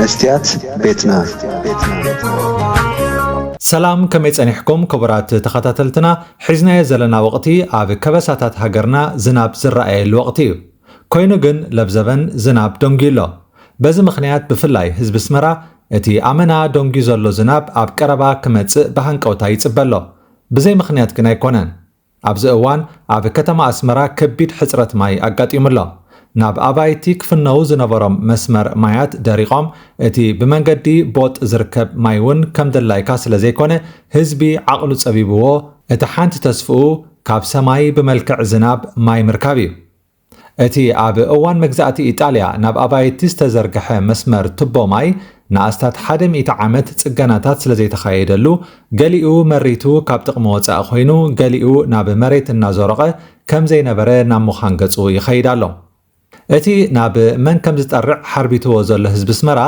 መስትያት ቤትና። ሰላም፣ ከመይ ጸኒሕኩም ክቡራት ተኸታተልትና? ሒዝናዮ ዘለና ወቕቲ ኣብ ከበሳታት ሃገርና ዝናብ ዝረኣየሉ ወቕቲ እዩ። ኮይኑ ግን ለብዘበን ዝናብ ደንጉዩ ኣሎ። በዚ ምኽንያት ብፍላይ ህዝቢ ኣስመራ እቲ ኣመና ደንጉዩ ዘሎ ዝናብ ኣብ ቀረባ ክመጽእ ብሃንቀውታ ይጽበ ኣሎ። ብዘይ ምኽንያት ግን ኣይኮነን። ኣብዚ እዋን ኣብ ከተማ ኣስመራ ከቢድ ሕጽረት ማይ ኣጋጢሙ ኣሎ። ናብ ኣባይቲ ክፍነዉ ዝነበሮም መስመር ማያት ደሪቖም፣ እቲ ብመንገዲ ቦጥ ዝርከብ ማይ እውን ከም ድላይካ ስለ ዘይኮነ፣ ህዝቢ ዓቕሉ ጸቢብዎ፣ እቲ ሓንቲ ተስፍኡ ካብ ሰማይ ብመልክዕ ዝናብ ማይ ምርካብ እዩ። እቲ ኣብ እዋን መግዛእቲ ኢጣልያ ናብ ኣባይቲ ዝተዘርግሐ መስመር ቱቦ ማይ ንኣስታት ሓደ ሚእቲ ዓመት ጽገናታት ስለ ዘይተኻየደሉ፣ ገሊኡ መሪቱ ካብ ጥቕሚ ወጻኢ ኮይኑ፣ ገሊኡ ናብ መሬት እናዞረቐ ከም ዘይነበረ ናብ ምዃን ገጹ ይኸይድ ኣሎ። እቲ ናብ መን ከም ዝጠርዕ ሓርቢትዎ ዘሎ ህዝቢ ኣስመራ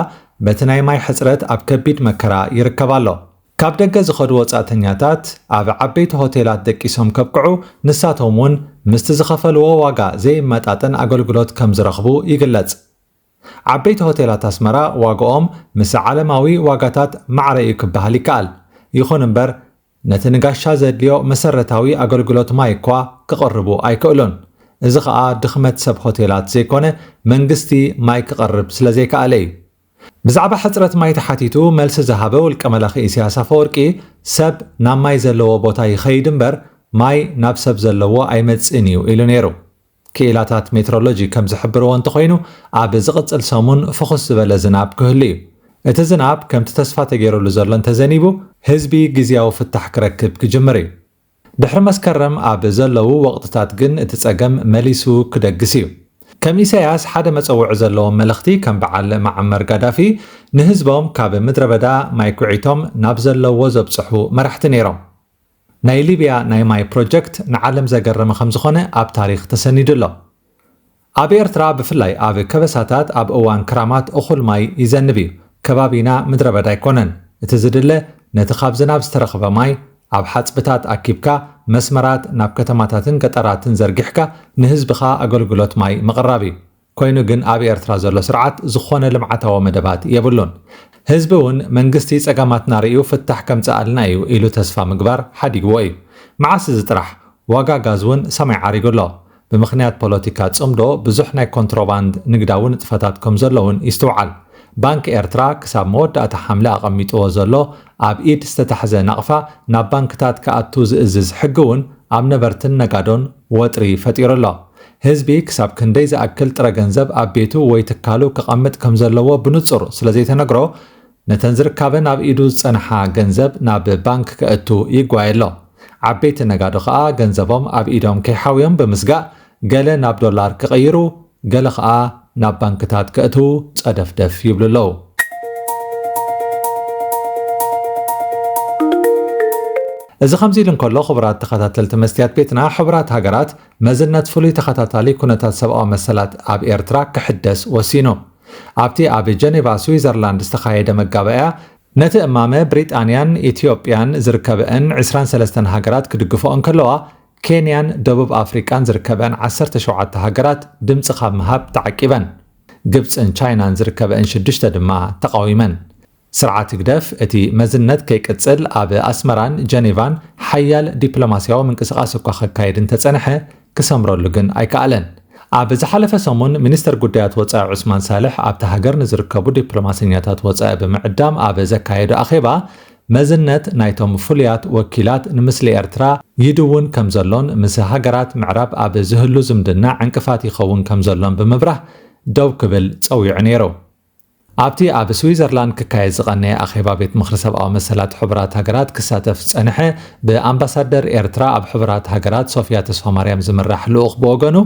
በቲ ናይ ማይ ሕጽረት ኣብ ከቢድ መከራ ይርከብ ኣሎ። ካብ ደገ ዝኸዱ ወጻእተኛታት ኣብ ዓበይቲ ሆቴላት ደቂሶም ከብቅዑ፣ ንሳቶም እውን ምስቲ ዝኸፈልዎ ዋጋ ዘይመጣጠን ኣገልግሎት ከም ዝረኽቡ ይግለጽ። ዓበይቲ ሆቴላት ኣስመራ ዋጋኦም ምስ ዓለማዊ ዋጋታት ማዕረ እዩ ክበሃል ይከኣል። ይኹን እምበር፣ ነቲ ንጋሻ ዘድልዮ መሰረታዊ ኣገልግሎት ማይ እኳ ክቕርቡ ኣይክእሉን። እዚ ኸኣ ድኽመት ሰብ ሆቴላት ዘይኮነ፣ መንግስቲ ማይ ክቐርብ ስለ ዘይከኣለ እዩ። ብዛዕባ ሕጽረት ማይ ተሓቲቱ መልሲ ዝሃበ ውልቀ መላኺ ኢሳያስ ኣፈወርቂ፣ ሰብ ናብ ማይ ዘለዎ ቦታ ይኸይድ እምበር፣ ማይ ናብ ሰብ ዘለዎ ኣይመጽእን እዩ ኢሉ ነይሩ። ክኢላታት ሜትሮሎጂ ከም ዝሕብርዎ እንተኾይኑ፣ ኣብ ዝቕጽል ሰሙን ፍኹስ ዝበለ ዝናብ ክህሉ እዩ። እቲ ዝናብ ከምቲ ተስፋ ተገይሩሉ ዘሎ እንተዘኒቡ፣ ህዝቢ ግዝያዊ ፍታሕ ክረክብ ክጅምር እዩ። ድሕሪ መስከረም ኣብ ዘለዉ ወቕትታት ግን እቲ ጸገም መሊሱ ክደግስ እዩ። ከም ኢሳያስ ሓደ መጸውዒ ዘለዎም መለኽቲ፣ ከም በዓል መዓመር ጋዳፊ ንህዝቦም ካብ ምድረ በዳ ማይ ኩዒቶም ናብ ዘለዎ ዘብጽሑ መራሕቲ ነይሮም። ናይ ሊብያ ናይ ማይ ፕሮጀክት ንዓለም ዘገረመ ከም ዝኾነ ኣብ ታሪኽ ተሰኒዱ ኣሎ። ኣብ ኤርትራ ብፍላይ ኣብ ከበሳታት ኣብ እዋን ክራማት እኹል ማይ ይዘንብ እዩ። ከባቢና ምድረ በዳ ኣይኮነን። እቲ ዝድለ ነቲ ካብ ዝናብ ዝተረኽበ ማይ ኣብ ሓጽብታት ኣኪብካ መስመራት ናብ ከተማታትን ገጠራትን ዘርጊሕካ ንህዝብኻ ኣገልግሎት ማይ ምቕራብ እዩ። ኮይኑ ግን ኣብ ኤርትራ ዘሎ ስርዓት ዝኾነ ልምዓታዊ መደባት የብሉን። ህዝቢ እውን መንግስቲ ጸገማትና ርእዩ ፍታሕ ከምጽኣልና እዩ ኢሉ ተስፋ ምግባር ሓዲግዎ እዩ። መዓስ እዚ ጥራሕ? ዋጋ ጋዝ እውን ሰማይ ዓሪጉ ኣሎ። ብምኽንያት ፖለቲካ ጽምዶ ብዙሕ ናይ ኮንትሮባንድ ንግዳዊ ንጥፈታት ከም ዘሎ እውን ይስትውዓል። ባንክ ኤርትራ ክሳብ መወዳእታ ሓምለ ኣቐሚጥዎ ዘሎ ኣብ ኢድ ዝተታሕዘ ናቕፋ ናብ ባንክታት ክኣቱ ዝእዝዝ ሕጊ እውን ኣብ ነበርትን ነጋዶን ወጥሪ ፈጢሩ ኣሎ። ህዝቢ ክሳብ ክንደይ ዝኣክል ጥረ ገንዘብ ኣብ ቤቱ ወይ ትካሉ ክቐምጥ ከም ዘለዎ ብንጹር ስለ ዘይተነግሮ፣ ነተን ዝርካበን ኣብ ኢዱ ዝጸንሓ ገንዘብ ናብ ባንክ ከእቱ ይጓየ ኣሎ። ዓበይቲ ነጋዶ ከኣ ገንዘቦም ኣብ ኢዶም ከይሓውዮም ብምስጋእ ገለ ናብ ዶላር ክቕይሩ፣ ገለ ከኣ ናብ ባንክታት ከእትዉ ጸደፍደፍ ይብሉ ኣለዉ። እዚ ከምዚ ኢሉ እንከሎ፣ ክቡራት ተኸታተልቲ መስትያት ቤትና፣ ሕቡራት ሃገራት መዝነት ፍሉይ ተኸታታሊ ኩነታት ሰብኣዊ መሰላት ኣብ ኤርትራ ክሕደስ ወሲኑ። ኣብቲ ኣብ ጀኔቫ ስዊዘርላንድ ዝተኻየደ መጋባእያ፣ ነቲ እማመ ብሪጣንያን ኢትዮጵያን ዝርከበአን ዕስራን ሰለስተን ሃገራት ክድግፍኦ እንከለዋ፣ ኬንያን ደቡብ ኣፍሪቃን ዝርከበአን ዓሰርተ ሸውዓተ ሃገራት ድምጺ ካብ ምሃብ ተዓቂበን። ግብጽን ቻይናን ዝርከበአን ሽዱሽተ ድማ ተቓዊመን። ስርዓት ህግደፍ እቲ መዝነት ከይቅጽል ኣብ ኣስመራን ጀኔቫን ሓያል ዲፕሎማስያዊ ምንቅስቓስ እኳ ከካየድ እንተጸንሐ፣ ክሰምረሉ ግን ኣይከኣለን። ኣብ ዝሓለፈ ሰሙን ሚኒስተር ጉዳያት ወጻኢ ዑስማን ሳልሕ ኣብታ ሃገር ንዝርከቡ ዲፕሎማሰኛታት ወጻኢ ብምዕዳም ኣብ ዘካየዶ ኣኼባ፣ መዝነት ናይቶም ፍሉያት ወኪላት ንምስሊ ኤርትራ ይድውን ከም ዘሎን ምስ ሃገራት ምዕራብ ኣብ ዝህሉ ዝምድና ዕንቅፋት ይኸውን ከም ዘሎን ብምብራህ ደው ክብል ጸዊዑ ነይሩ። ኣብቲ ኣብ ስዊዘርላንድ ክካየድ ዝቐነየ ኣኼባ ቤት ምኽሪ ሰብኣዊ መሰላት ሕቡራት ሃገራት ክሳተፍ ዝጸንሐ ብኣምባሳደር ኤርትራ ኣብ ሕቡራት ሃገራት ሶፍያ ተስፋማርያም ዝምራሕ ልኡኽ ብወገኑ፣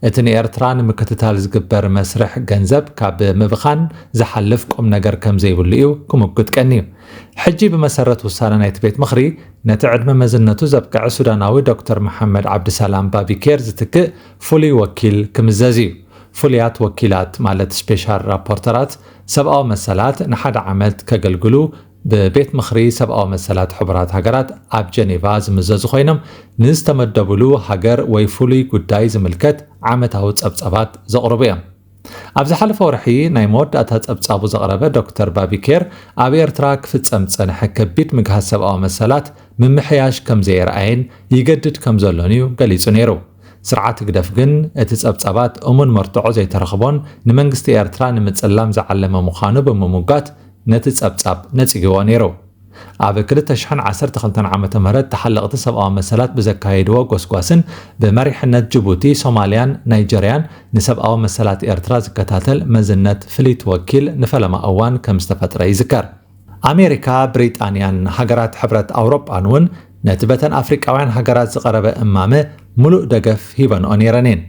እቲ ንኤርትራ ንምክትታል ዝግበር መስርሕ ገንዘብ ካብ ምብኻን ዝሓልፍ ቁም ነገር ከም ዘይብሉ እዩ ክምጉት ቀንዩ። ሕጂ ብመሰረት ውሳነ ናይቲ ቤት ምኽሪ፣ ነቲ ዕድመ መዝነቱ ዘብቅዐ ሱዳናዊ ዶክተር መሓመድ ዓብድሰላም ባቢኬር ዝትክእ ፍሉይ ወኪል ክምዘዝ እዩ። ፍሉያት ወኪላት፣ ማለት ስፔሻል ራፖርተራት ሰብኣዊ መሰላት፣ ንሓደ ዓመት ከገልግሉ ብቤት ምኽሪ ሰብኣዊ መሰላት ሕቡራት ሃገራት ኣብ ጀኔቫ ዝምዘዙ ኮይኖም፣ ንዝተመደብሉ ሃገር ወይ ፍሉይ ጉዳይ ዝምልከት ዓመታዊ ጸብጻባት ዘቕርቡ እዮም። ኣብ ዝሓለፈ ወርሒ ናይ መወዳእታ ጸብጻቡ ዘቕረበ ዶክተር ባቢኬር፣ ኣብ ኤርትራ ክፍጸም ዝጸንሐ ከቢድ ምግሃስ ሰብኣዊ መሰላት ምምሕያሽ ከም ዘየርኣየን ይገድድ ከም ዘሎን እዩ ገሊጹ ነይሩ። ስርዓት ህግደፍ ግን እቲ ጸብጻባት እሙን መርትዖ ዘይተረኽቦን ንመንግስቲ ኤርትራ ንምጽላም ዝዓለመ ምዃኑ ብምምጓት ነቲ ጸብጻብ ነጺግዎ ነይሩ። ኣብ ክልተ ሽሕን ዓሰርተ ክልተን ዓመተ ምህረት ተሓለቕቲ ሰብኣዊ መሰላት ብዘካየድዎ ጎስጓስን ብመሪሕነት ጅቡቲ፣ ሶማልያን ናይጀርያን ንሰብኣዊ መሰላት ኤርትራ ዝከታተል መዝነት ፍልይቲ ወኪል ንፈለማ እዋን ከም ዝተፈጥረ ይዝከር። ኣሜሪካ፣ ብሪጣንያን ሃገራት ሕብረት ኣውሮጳን እውን ነቲ በተን ኣፍሪቃውያን ሃገራት ዝቐረበ እማመ ምሉእ ደገፍ ሂበንኦ ነይረን እየን።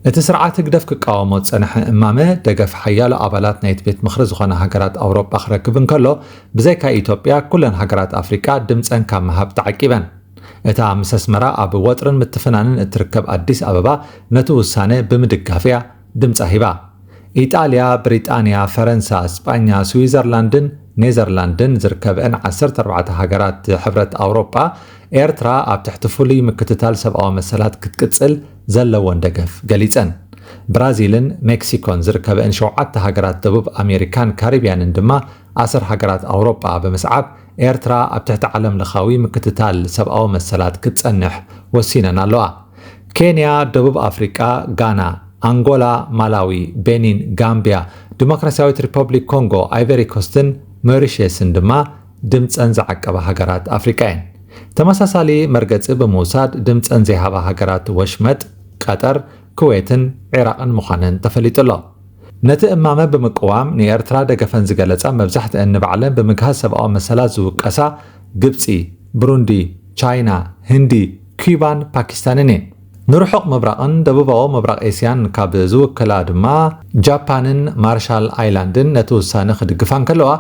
እቲ ስርዓት ህግደፍ ክቃወሞ ዝጸንሐ እማመ ደገፍ ሓያሎ ኣባላት ናይቲ ቤት ምኽሪ ዝኾና ሃገራት ኣውሮጳ ክረክብ እንከሎ፣ ብዘይካ ኢትዮጵያ ኩለን ሃገራት ኣፍሪቃ ድምጸን ካብ ምሃብ ተዓቂበን። እታ ምስ ኣስመራ ኣብ ወጥርን ምትፍናንን እትርከብ ኣዲስ ኣበባ ነቲ ውሳነ ብምድጋፍ እያ ድምጻ ሂባ። ኢጣልያ፣ ብሪጣንያ፣ ፈረንሳ፣ ስጳኛ፣ ስዊዘርላንድን ኔዘርላንድን ዝርከበአን ዓሰርተ ኣርባዕተ ሃገራት ሕብረት ኣውሮጳ፣ ኤርትራ ኣብ ትሕቲ ፍሉይ ምክትታል ሰብኣዊ መሰላት ክትቅጽል ዘለወን ደገፍ ገሊጸን። ብራዚልን ሜክሲኮን ዝርከበአን ሸውዓተ ሃገራት ደቡብ ኣሜሪካን ካሪብያንን ድማ ኣሰር ሃገራት ኣውሮጳ ብምስዓብ፣ ኤርትራ ኣብ ትሕቲ ዓለም ለኻዊ ምክትታል ሰብኣዊ መሰላት ክትጸንሕ ወሲነን ኣለዋ። ኬንያ፣ ደቡብ ኣፍሪቃ፣ ጋና፣ ኣንጎላ፣ ማላዊ፣ ቤኒን፣ ጋምቢያ፣ ዲሞክራሲያዊት ሪፐብሊክ ኮንጎ፣ ኣይቨሪ ኮስትን ሞሪሸስን ድማ ድምጸን ዝዓቀባ ሃገራት ኣፍሪቃ እየን። ተመሳሳሊ መርገጺ ብምውሳድ ድምጸን ዘይሃባ ሃገራት ወሽመጥ፣ ቀጠር፣ ኩዌትን ዒራቕን ምዃነን ተፈሊጡ ኣሎ። ነቲ እማመ ብምቅዋም ንኤርትራ ደገፈን ዝገለጻ፣ መብዛሕትአን ንባዕለን ብምግሃስ ሰብኣዊ መሰላት ዝውቀሳ ግብጺ፣ ብሩንዲ፣ ቻይና፣ ህንዲ፣ ኩባን ፓኪስታንን እየን። ንርሑቕ ምብራቕን ደቡባዊ ምብራቕ ኤስያን ካብ ዝውክላ ድማ ጃፓንን ማርሻል ኣይላንድን ነቲ ውሳነ ክድግፋ እንከለዋ፣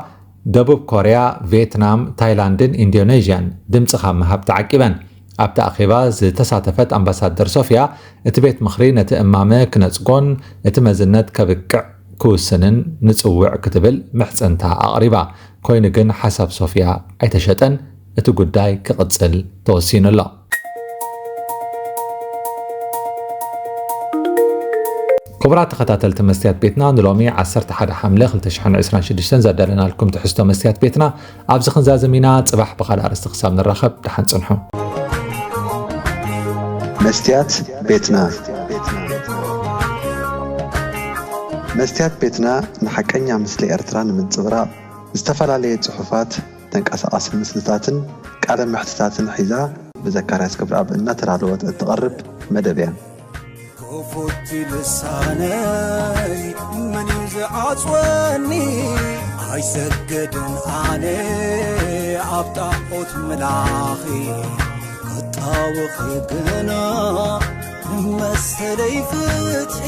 ደቡብ ኮርያ፣ ቪየትናም፣ ታይላንድን ኢንዶኔዥያን ድምጺ ካብ ምሃብ ተዓቂበን። ኣብቲ ኣኼባ ዝተሳተፈት ኣምባሳደር ሶፊያ፣ እቲ ቤት ምኽሪ ነቲ እማመ ክነጽጎን እቲ መዝነት ከብቅዕ ክውስንን ንጽውዕ ክትብል ምሕጽንታ ኣቕሪባ። ኮይኑ ግን ሓሳብ ሶፊያ ኣይተሸጠን፣ እቲ ጉዳይ ክቕጽል ተወሲኑ ኣሎ። ክቡራት ተኸታተልቲ መስትያት ቤትና፣ ንሎሚ ዓሰርተ ሓደ ሓምለ ክልተ ሽሕን ዕስራን ሽዱሽተን ዘዳለናልኩም ትሕዝቶ መስትያት ቤትና ኣብዚ ክንዛዝም ኢና። ጽባሕ ብኻልእ ኣርእስቲ ክሳብ ንራኸብ፣ ደሓን ጽንሑ። መስትያት ቤትና። መስትያት ቤትና ንሓቀኛ ምስሊ ኤርትራ ንምንጽብራቕ ዝተፈላለየ ጽሑፋት፣ ተንቀሳቓሲ ምስልታትን ቃለ መሕትታትን ሒዛ ብዘካርያስ ገብረኣብ እናተዳለወት እትቐርብ መደብ እያ። ክፉት ልሳነይ መን እዩ ዝዓጽወኒ? ኣይሰግድን ኣነ ኣብ ጣዖት ምላኺ፣ ክጣወኺ ግና መሰለይ ፍትሒ።